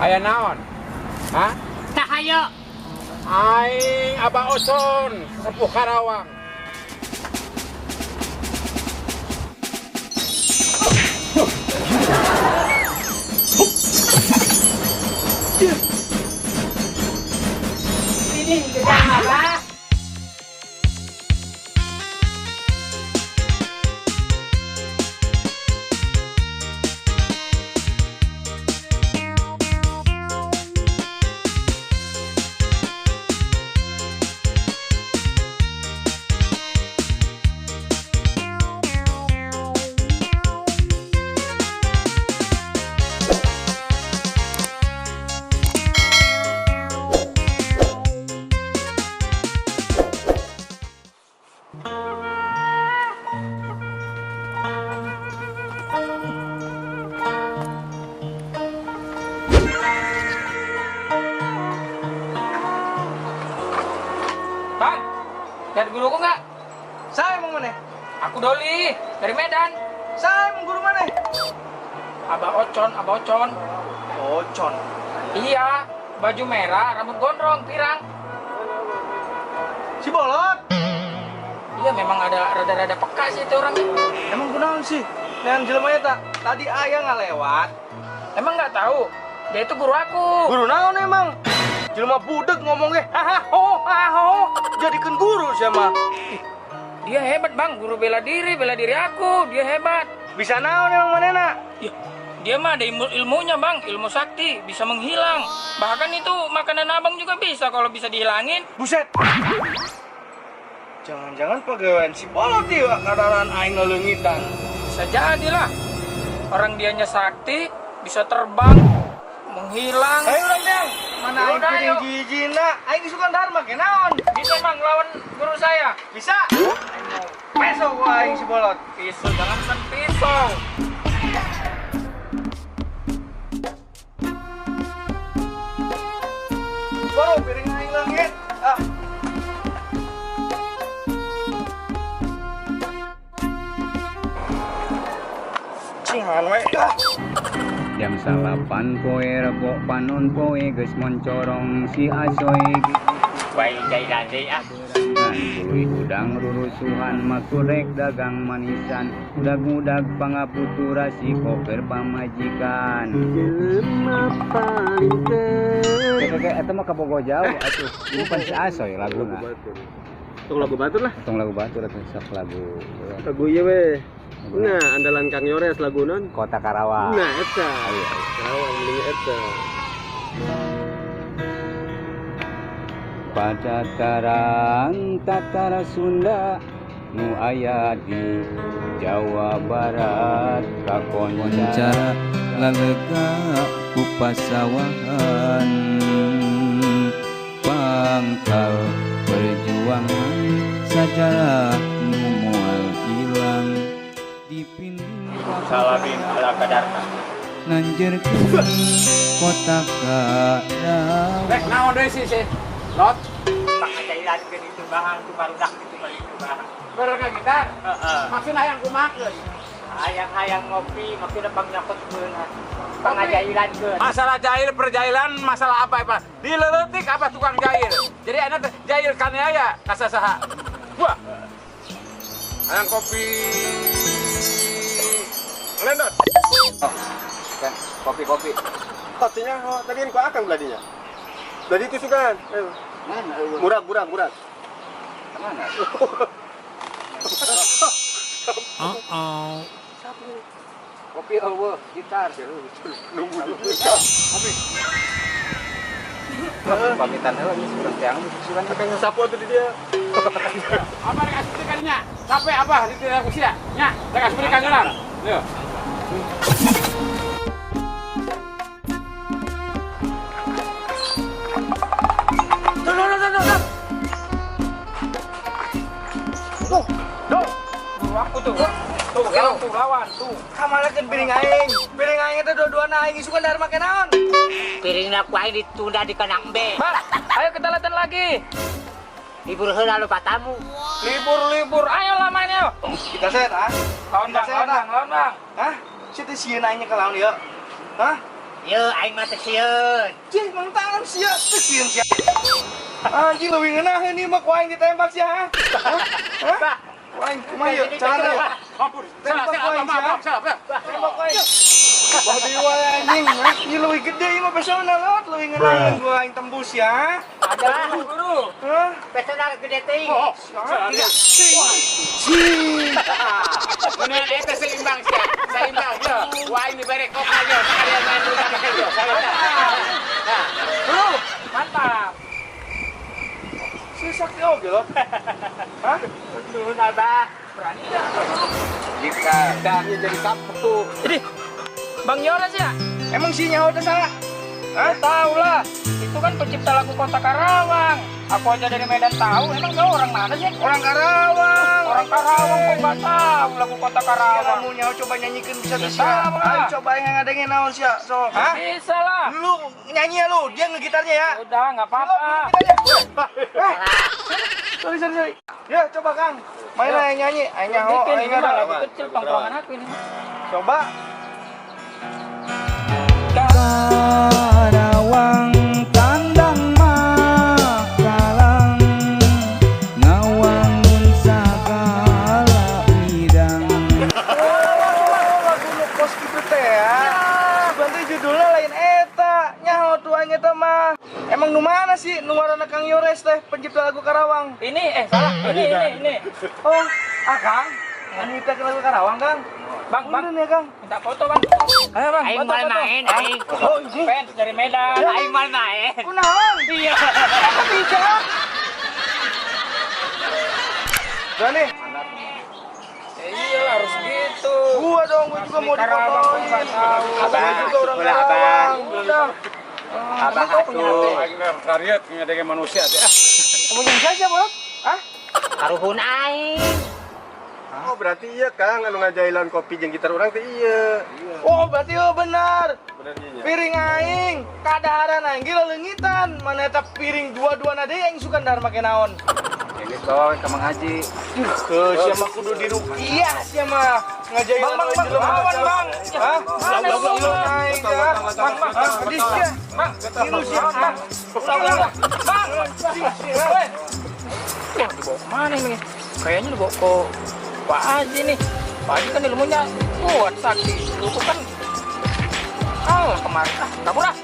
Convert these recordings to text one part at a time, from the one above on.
Aya naon? Hah? Saha? Aing Abah Ocon, sesepuh Karawang. Ini gedang apa? Bang, lihat guruku nggak? Saya mau mana? Aku Doli dari Medan. Saya mau guru mana? Abah Ocon, Abah Ocon. Ocon. Iya, baju merah, rambut gondrong, pirang. Si bolot. Iya, memang ada rada-rada peka sih itu orangnya. Emang kunaon sih? Nean jelema eta. Tadi ayah nggak lewat. Emang nggak tahu? Dia itu guru aku. Guru naon emang? Jelema budeg ngomongnya. Haha, ho, ha, ho. Jadikan guru siapa? Dia hebat bang, guru bela diri aku. Dia hebat. Bisa naon emang manena? Ya, dia mah ada ilmunya bang, ilmu sakti, bisa menghilang. Bahkan itu makanan abang juga bisa kalau bisa dihilangin. Buset. Jangan-jangan pegawaian si bolot dia kadaran aing leungitan. Bisa jadilah. Orang dianya sakti, bisa terbang, menghilang. Ayo urang dang. Mana aing Udah, piring ayo. jijina, aing isukan dharma ke naon? Bisa bang lawan guru saya. Bisa. Besok gua aing si bolot. Pisau, jangan kan pisau. Baru piring aing leungit. Ah. Cingan we. Ah. Jam 9 poe rebo panon poe geus moncorong si asoy Wai jailan deui ah. Tuluy udang rurusuhan makurek dagang manisan udag-udag pangaputura si koper pamajikan jelema paling teu eta mah kabogoh jauh atuh ini pan si asoy laguna Tong lagu batur lah. Tong lagu batur atuh sok lagu Lagu ieu we. Nah, andalan Kang Yores lagu non Kota Karawang. Nah, eta. Karawang mending eta. Padataran Tatara Sunda nu aya di Jawa Barat kakoncara lalega ku pasawahan pangkal perjuangan sajarah nu moal ilang dipinding Salamin ala kadarna. Nanjerkeun kota Karawang. Rek naon deui sih sih? Lot. Pangajailankeun itu bahan tu barudak itu balik itu bahan. Berengah gitar. Heeh. Maksudna hayang kumakeun? Hayang-hayang ngopi, maksudna pangnyokotkeun. Pangajailankeun. Masalah jahil perjailan masalah apa apa? Dileutik apa tukang jahil. Jadi anak jahil kaniaya kasasaha. Wah. Hayang kopi Lendot. Oh, kan kopi-kopi. Pastinya oh, tadi kan ku akang beladinya. Beladi itu sukan. Mana? Murag, murag, murag. Mana? Kopi eueuh, gitar. Nunggu dulu. Kopi. Pamitan heula geus urang teang sugan Akang sapu atuh di dia. Apa rek asup deui nya? Sampai apa di tidak kusia? Nya, rek asup deui kanyolan. Yo. Tuh, dong. Guru aku tuh. Tuh, lawan tuh, lawan tuh. Kamana keun piring aing? Piring aing eta dua-duana aing isukan dahar make naon? Piringna ku aing ditunda di kanang B. Bang, ayo kita latihan lagi. Libur heula lupa tamu. Libur-libur, ayo lah main yuk. Kita set ah. Lawan bang, lawan bang, lawan bang. Hah? Si teh sieun aing ke lawan ieu. Hah? Ye, aing mah teu sieun. Cih, mang tangan sia, teu sieun sia. Anjing leuwih ngeunaheun ieu mah ku aing ditembak sia. Hah? Hah? Ku aing kumaha ieu carana ieu? Ampun, salah, Tembak salah, ku aing maaf, sia. maaf, salah. Tembak ku aing. Body wae anjing, ieu leuwih gede ieu mah pesona lot, leuwih ngeunaheun ku aing tembus ya. Ada guru, guru. Hah? Pesona gede teuing. Oh, salah. Cih. Bener eta seimbang sia. Seimbang yo. Wah ini dibere koka yo, sekalian main dulu sama yo. Nah, Bro, Mantap. si sakti oge lot. Hah? Nuhun Abah. Berani enggak? jika jadi kapuk. Jadi, Bang Yores ya? Emang si nyaho teh salah? Hah? Tahu lah. Itu kan pencipta lagu Kota Karawang. Aku aja dari Medan tahu. Emang kau orang mana sih? Orang Karawang. Orang Karawang kok nggak tahu lagu Kota Sia Karawang. lamun nyaho coba nyanyikan bisa tuh Bisa, sia. Bang. Ayo coba yang ngadengin naon sia. So, hah? Bisa lah. Lu nyanyi ya lu, dia ngegitarnya ya. Udah, nggak apa-apa. Eh. Sorry, sorry, sorry. Ya, coba Kang. Main lah yang nyanyi. Aing nyaho, Bikin aing ini mah ada. lagu kecil tongkrongan aku ini. Coba. Karawang tandang makalang ngawangun sagala widang. Oh, lagu nu kos kitu teh ya. Sebenarnya judulnya lain eta. Nyaho tuh aing eta mah. Emang nu mana sih nu ngaranna Kang Yores teh pencipta lagu Karawang? Ini, salah. Ini. Oh, ah Kang. Anu nyiptakeun lagu Karawang, Kang. Bang, bang. Bener ya, Kang? Minta foto, Bang. Ayo, Bang. Aing Foto, moal foto. main, aing. Oh, ini. Fans dari Medan. Aing moal main. Kunaon? Iya. Apa bisa? Berani? Ya iyalah harus gitu. Gua dong, gua juga mau Karawang, difotoin. gua nggak tahu. Gua Abah, juga orang syukurlah, Abah. Karawang. Udah. Abah Emang kau punya atuh. HP? Aing kariet ngadenge manusia teh. Kamu jeung siapa, Bang? Hah? Karuhun aing. Oh, berarti iya Kang anu ngajailan kopi jeung gitar urang teh iya. Oh, berarti oh benar. Bener iya nya. Piring aing, kadaharan aing gila leungitan. Mana eta piring dua-duana deui aing suka dahar make naon. Ya gitu, ka Mang Haji. Ke sia mah kudu dirukiah sia mah. Ngajailan Bang, bang, bang, lawan, Bang. Hah? Mana Lawan sih, Bang? aing ya. Bang, bang, Hah? Di sia. Bang, Niru sia. Bang, bang, bang. Bang. Wah, dibawa kemana ini? Kayaknya dibawa ke Pak Haji nih. Pak Haji kan ilmunya kuat sakti. Lu kan kalah kemarin. Ah, kabur ah.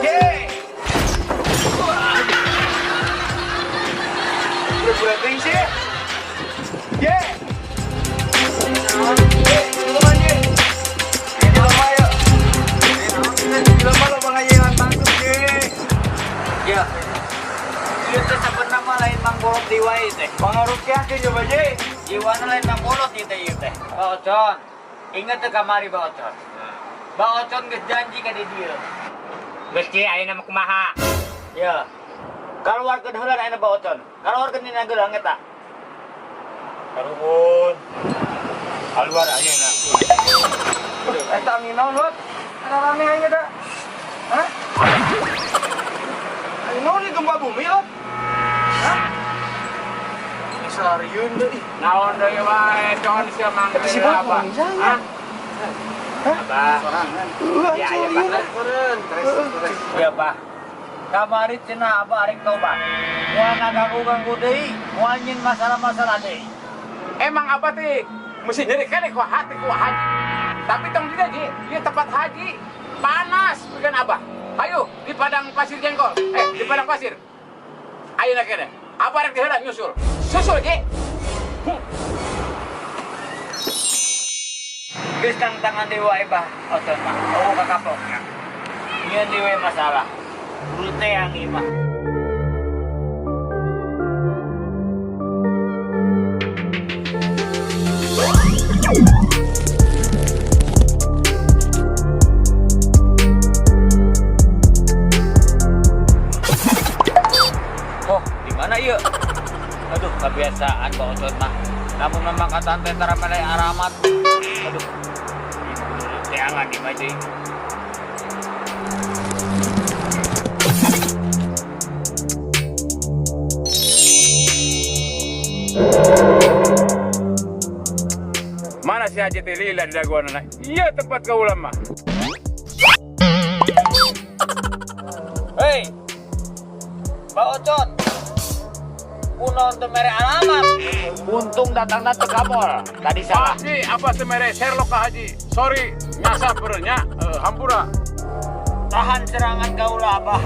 Ye. Pura-pura teuing sih. Ye. Ye, duluan, ye. Jelema yuk. Jelema lo pengajian masuk, ye. Ya. Ieu teh sabenerna mah lain Mang Bolot deui wae teh. Pangarukiah ke coba, ye. Jiwana lain Mang Bolot ieu teh ieu teh. Pak Ocon, inget teu kamari Pak Ocon? Pak Ocon geus janji ka di dieu. Geus kieu ayeuna mah kumaha? Ya. Kaluarkeun heula ayeuna Pak Ocon. Kaluarkeun dina gelang eta. Karuhun. Keluar ayeuna. Eta angin naon, Lot? Ada rame aing eta. Hah? Angin naon ieu gempa bumi, Lot? Hah? Ini sarieun deui. Naon deui wae, con sia mang Eta si Bob apa? ngomong saya. Hah? Abah. Heuh, Ya, ya, sarieun. Pak. Ya, Pak. Kamari cenah abah arek tobat. Moal ngaganggu-ganggu deui, moal nyin masalah-masalah deui. Emang apa teh? Mesti nyeri kene ku hati ku haji. Tapi tong tidak ji, ieu tempat haji panas bukan abah. Hayu di padang pasir jengkol. Di padang pasir. Ayeuna kene. Abah rek diheula nyusul. Susul ji. Geus tang tangan deui wae bah, Ocon mah. Oh, kakapok. Nyieun deui we masalah. Rute yang ieu mah. Oh, di mana ieu? Aduh, kebiasaan Pak Ocon mah. Namun memang kata teh tara meleh aramat. Aduh. Teangan di mah deui. haji teh lila di dagoanana. Iya tempat kaula mah. Hei. Pak Ocon. Kunaon teu mere alamat? Untung datangna teu ka mall. Tadi salah. Haji, apa teu mere Sherlock ka haji? Sorry, nyasar nya, hampura. Tahan serangan kaula, Abah.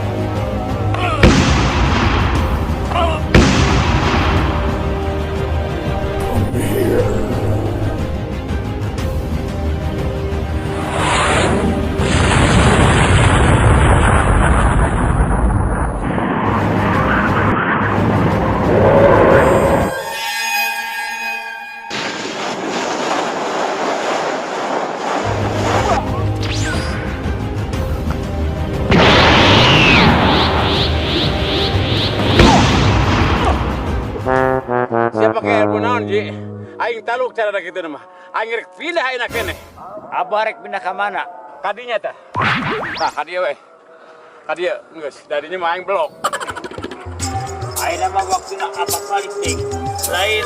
Siapa pakai ilmu naon, Ji? Aing taluk cara kitu mah. Aing rek pindah ayeuna keneh. Abah rek pindah ka mana? Kadinya tah. Tah, kadieu we. Kadieu, geus. Dadinya mah aing blok. Ayeuna mah waktuna Abah balik deui. Lain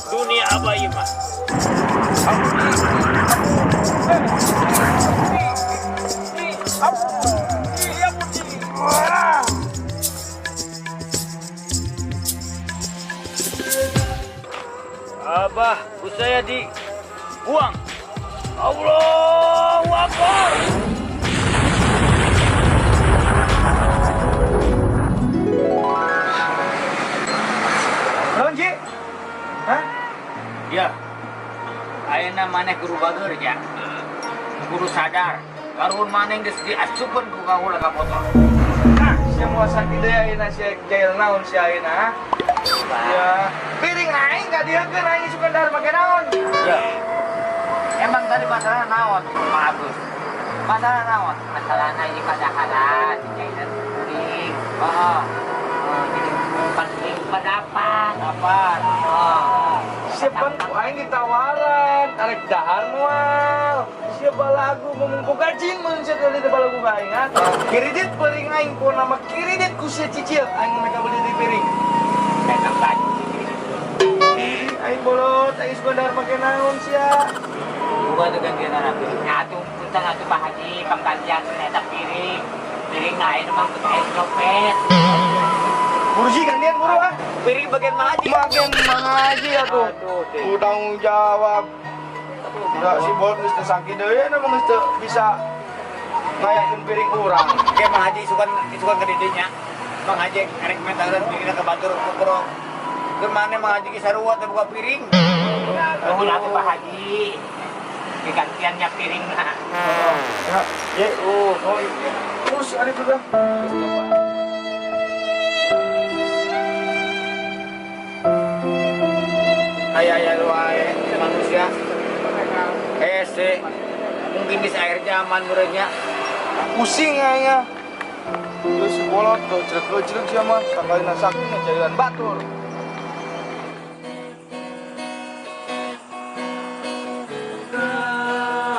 dunia Abah ieu mah. Abah, ku saya dibuang. Allahu Akbar. Naon, Ji? Hah? Ya. Ayeuna maneh kudu bager ya. Kudu sadar. Karuhun maneh geus diasupeun ku kaula ka motor. Nah, sia moal sakti deui ayeuna sia jail naon sia ayeuna, ha? Ya, piring aing ka dieukeun aing suka dahar make naon? Ya. Emang tadi masalah naon, Pak Agus? Masalah naon? Masalahna ini padahal si jailan kuring. Oh, Oh, jadi penting pendapat. apa? Oh. Siapa ku aing ditawaran, arek dahar moal. Siapa lagu ngomong boga jin mun sia tadi teh balagu ka aing, ha? Kiridit piring aing ku nama kiridit ku sia cicil aing mereka beli di piring. Datang baju. Piring aing bolot, aing suka dahar make naon sia. Bukan tuh gantian anak piring. Nah, tuh punten atuh Pak Haji, penggantian eta piring. Piring aing mah geus aing copet. Buru sih gantian buru ah. Piring bagian Mang Haji. Bagian Mang Haji atuh. Aduh, teh. Ku tanggung jawab. Udah si bolot geus teu sakit deui emang geus teu bisa ngayakeun piring urang. Oke, Mang Haji sukan sukan ke didinya. Mang Haji erek metaran piringna ke batur kuprok. Keur maneh Mang Haji ge sarua teh buka piring. Nuhun atuh Pak Haji. Digantiannya piring nah. Ya, ye, oh, iya. Terus ada juga. Aya aya wae manusia. Hese. Mungkin di akhir zaman meureunnya. Pusing aing ah. Terus si bolot tuh cerek-cerek sia mah sakalina sakti ngajailan batur.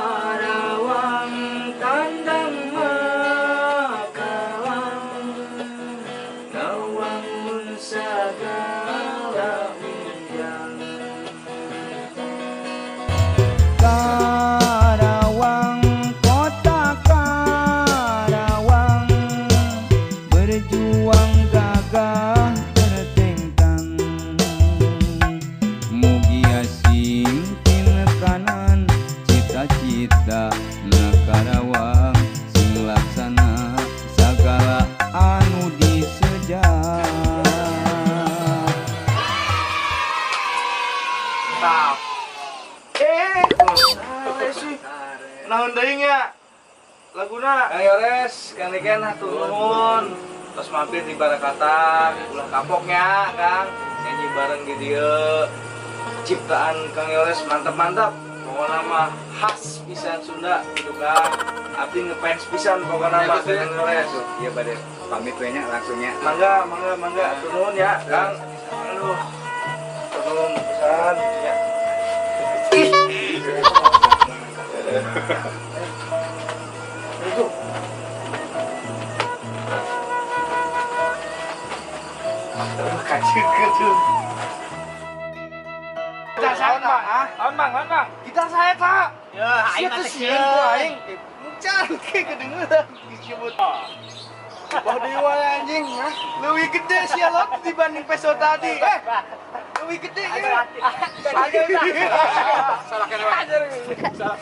Karawang kandang makalang nawangun sagala ujang. Karawang, kota Karawang, berjuang gagah bertengkang. Mugia singkin kanan, cita-cita na Karawang, sing laksana sagala anu disejak. Tah. Sih. Naon deui nya? Laguna Kang Yores, Kang Niken hatur nuhun. Tos mampir di Barakatak, ulah kapoknya, Kang. Nyanyi bareng di dieu. Ciptaan Kang Yores mantap-mantap. Pokokna mah khas pisan Sunda gitu Kang. Abdi ngefans pisan pokokna mah Kang Yores. Iya bade pamit we nya langsungnya. Mangga, mangga, mangga. Hatur nuhun ya, Kang. Aduh. Hatur nuhun pisan ya. Ih. Itu. Kacil kacil. Naon, Bang? Naon, Bang? Naon, Bang? Gitar saya tak. Ya, aing Sia mah teh teh sieun ku aing. Encan ke kedengeran disebut. Wah dewa anjing, hah? Leuwih gede sia lot dibanding peso tadi. Eh, leuwih gede ya. Salah kena. Salah.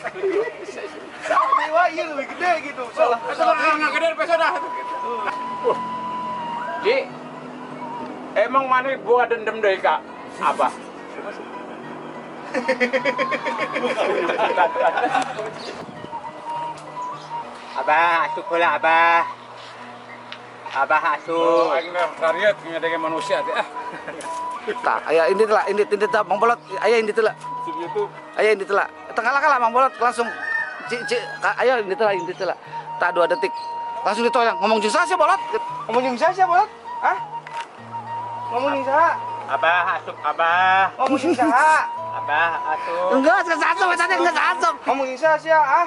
Salah dewa iya leuwih gede gitu. Salah. Itu mah nggak gede peso dah. Ji, emang mana gua dendam deui ka Abah? Abah, asup heula Abah. Abah asup. Aing mah rariet ngadenge manusia teh ah. Tah, aya ini lah, ini tah Mang Bolot, aya ini lah. Di YouTube. Aya ini lah. Tengah kalah Mang Bolot langsung ci ci ayo ini lah, ini lah. Tak 2 detik. Langsung ditoyang, ngomong jeung saha sih Bolot? Ngomong jeung saha sia bolot? Hah? Ngomong jeung saha? Abah asup Abah. Ngomong jeung saha? Abah asup. Enggak, enggak asup, tadi enggak asup. Ngomong jeung saha sia ah?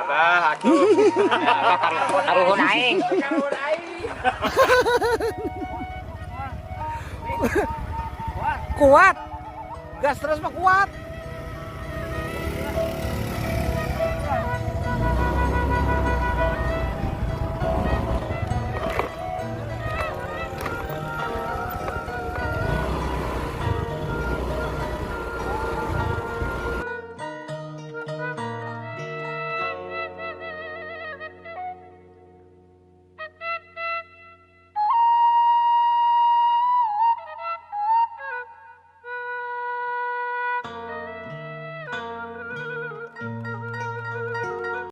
Abah asup. Abah karuhun aing. Karuhun aing. Kuat. Gas terus mah kuat.